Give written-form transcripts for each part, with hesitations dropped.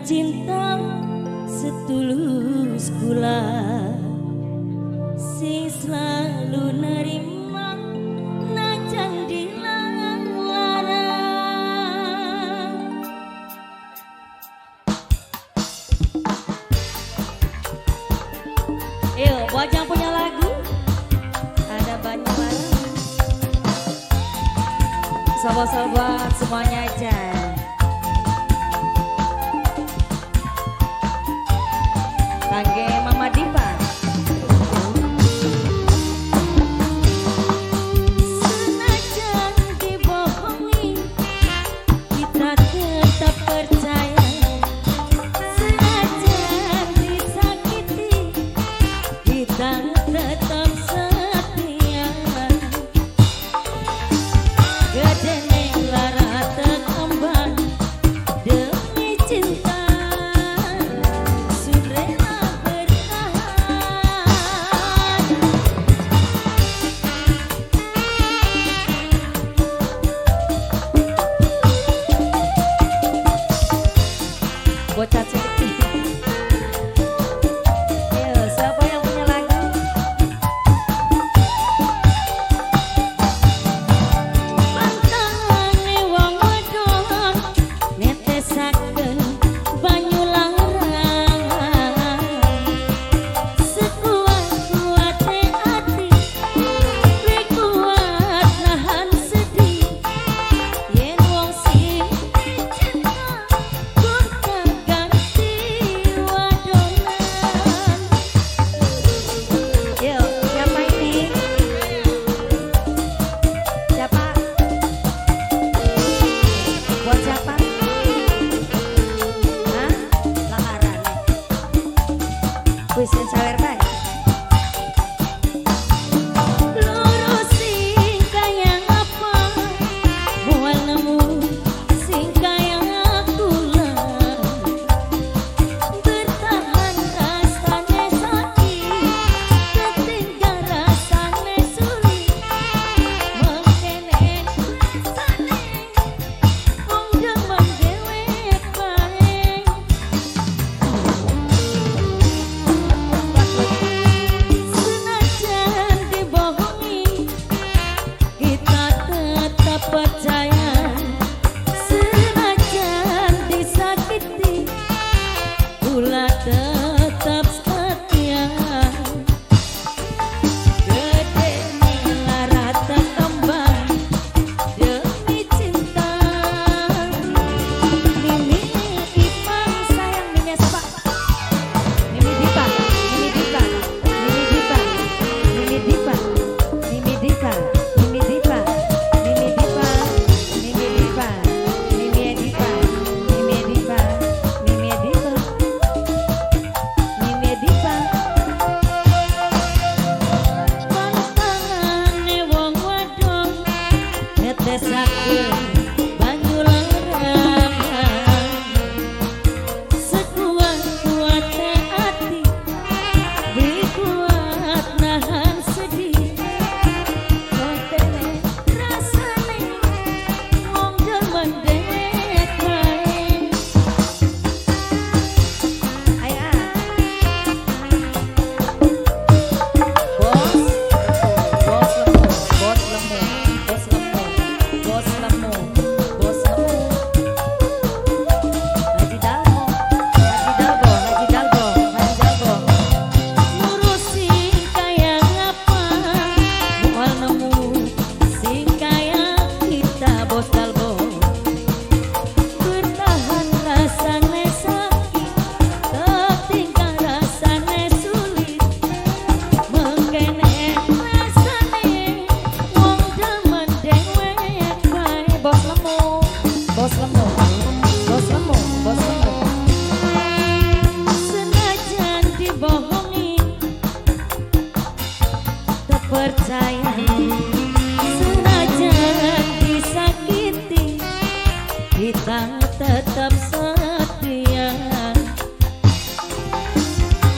Cinta setulus kula sing selalu nerima najan dilarang. Yo, buat yang punya lagu ada banyak banget. Sobat-sobat semuanya aja. Kangge Mama Dipa. Senajan dibohongi, kita tetap percaya. Senajan disakiti, kita tetap setia. Gedene lara tekembang demi cinta. Bocah cilik. Ayo, siapa yang punya lagu? Pantangane wong wedon netesaken banyu larang. Sekuat-kuate ati, kuat nahan sedih. Yen wong sing dicinta ganti wadonan. Yo, siapa ini? Siapa? Buat siapa? Hah? Lamaran. Wis sawer bae. Lurus sing kaya apa? Moal nemu sing kaya kula. Bertahan rasane sakit, ketinggal rasane sulit. Mengkene rasane wong demen dhewe bae. Senajan dibohongi, kita tetap percaya. Senajan disakiti, kula tetap setia. Gedene lara tekembang demi cinta. Mimi Ipang sayang Mimi siapa? Mimi Dipa, Mimi Dipa, Mimi Dipa, Mimi Dipa, Mimi Dipa, Mimi Dipa, Mimi Dipa, Mimi Dipa, Mimi Dipa, Mimi Dipa, Mimi Dipa, Mimi Dipa. Pantangane wong wadon netesaken banyu larang. Sekuat-kuate ati, beli kuat nahan sedih. Kontene rasane wong demen dhewe bae. Ayo ah. Bos, bos lemu, bos lemu, bos lemu, bos lemu, bos lemu. Haji Dalmo, Haji Dalbo, Haji Dalbo, Haji Dalbo. Ngurusi kaya ngapa, moal nemu sing kaya kita bos Dalbo. Bertahan rasane sakit, ketinggal rasane sulit. Mengkene rasane wong demen dhewe bae. Bos lemu, bos lemu, bos lemu, bos lemu. Senajan dibohongi, tak percaya. Senajan disakiti, kita tetap setia.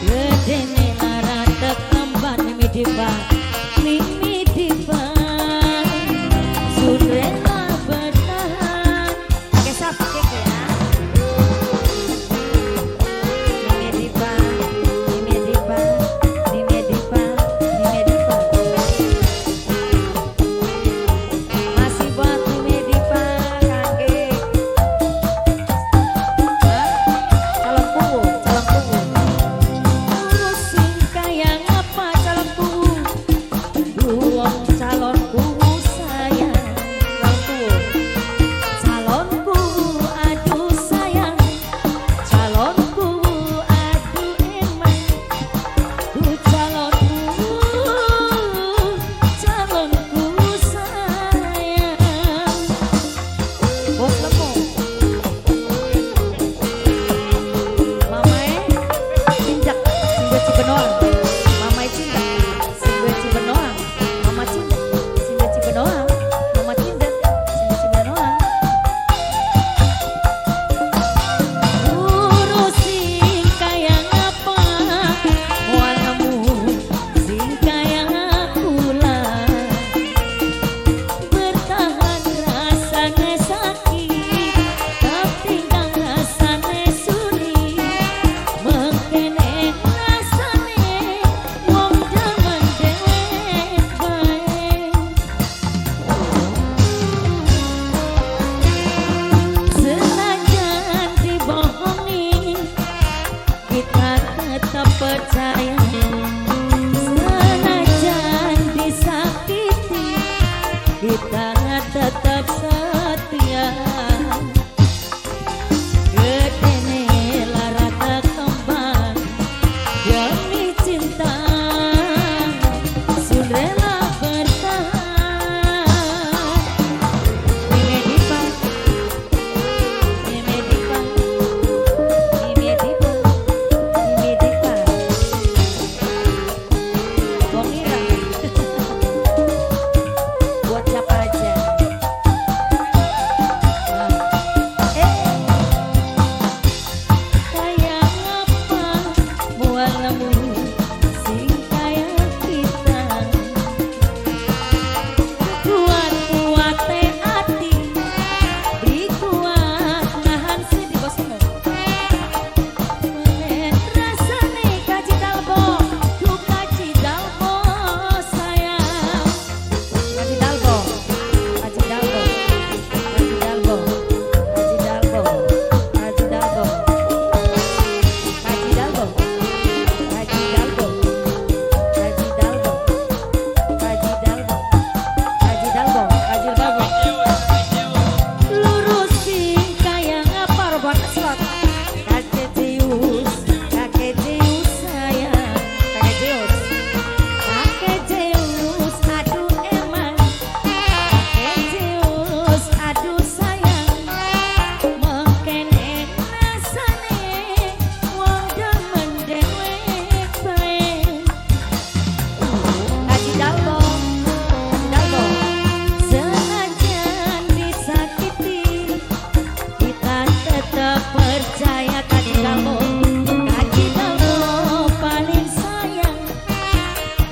Gedene lara tekembang Mimi Dipa, Mimi Dipa. Sun rela bertahan. Pakai sap, pakai ya.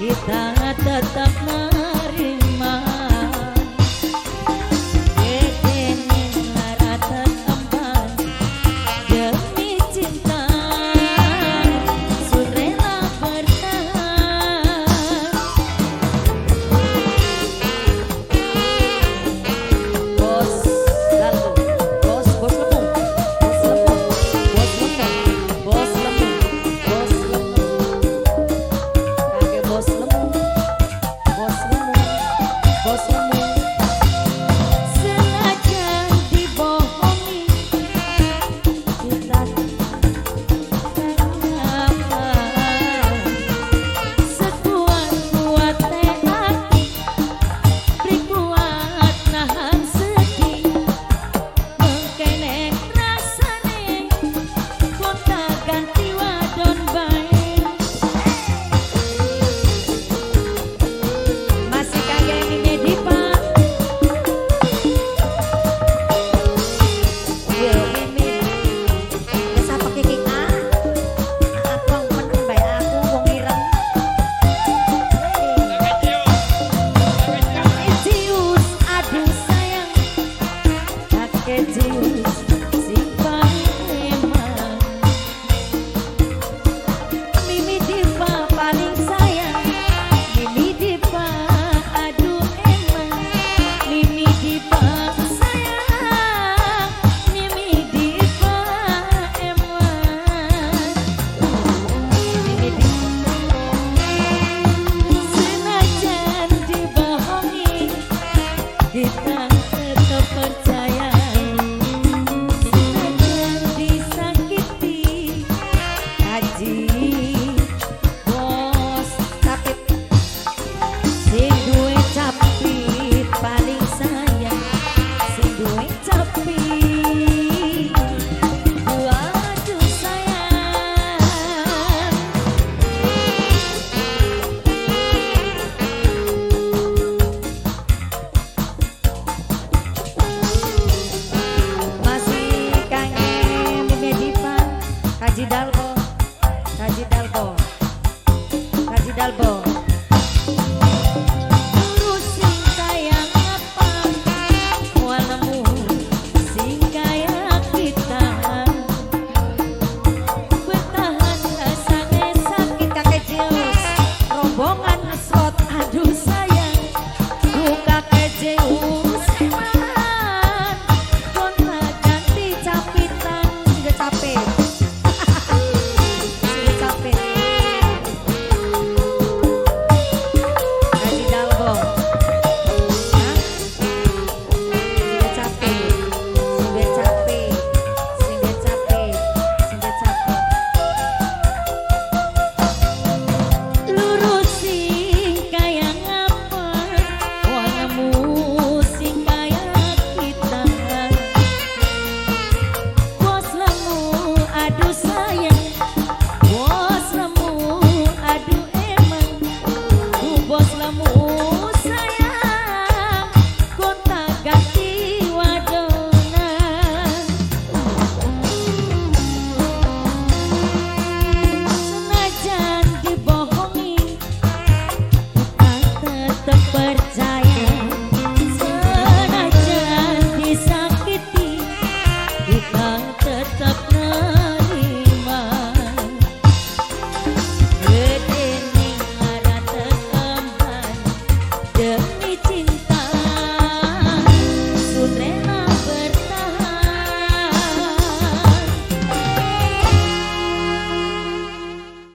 Kita tetap.